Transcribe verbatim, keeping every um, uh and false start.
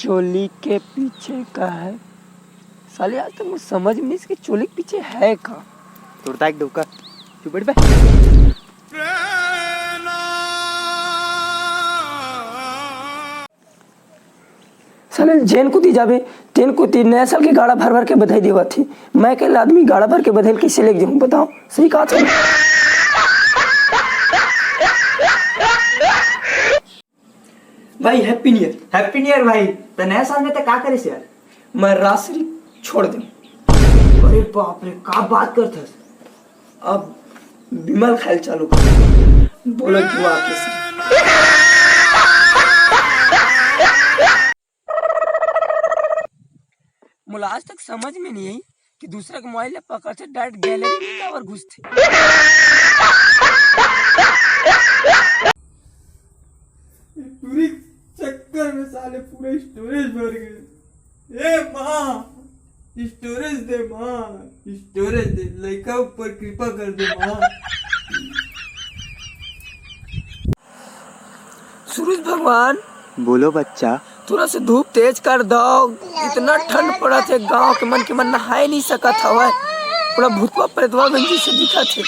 चोली के पीछे का है? साले, आज तक मैं समझ में नहीं इसके चोली के पीछे है का? तोर दाई के डौका। चुप बैठ बे। साले, जेन कुती जाबे, तेन कुती नया साल के गाड़ा भर भर के बधाई देवत हे। मैं अकेला आदमी गाड़ा भर के बधाई कइसे लेके जाहूं, बताओ? सही कहा था। भाई, Happy New Year। Happy New Year भाई। त नया साल में त का करिस यार? मैं राजश्री छोड़ देंव। अरे बाप रे, का बात करत हस? अब विमल खायल चालू कर। बोलो जुआ के। मोला आज तक समझ में नहीं आई कि दूसरा के मोबाइल ला पकड़थे, direct gallery में काबर घुसथे। पूरी चक्कर में साले पूरा storage भर गए। ए माँ, storage दे माँ, storage दे, लइका ऊपर कृपा कर दे माँ। सूरज भगवान, बोलो बच्चा। थोड़ा से धूप तेज कर दो, इतना ठंड पड़त हे, गांव के मन के मन नहाए नहीं सकत हवय, पूरा भूतवा प्रेतवा मन जैसे दिखत हे।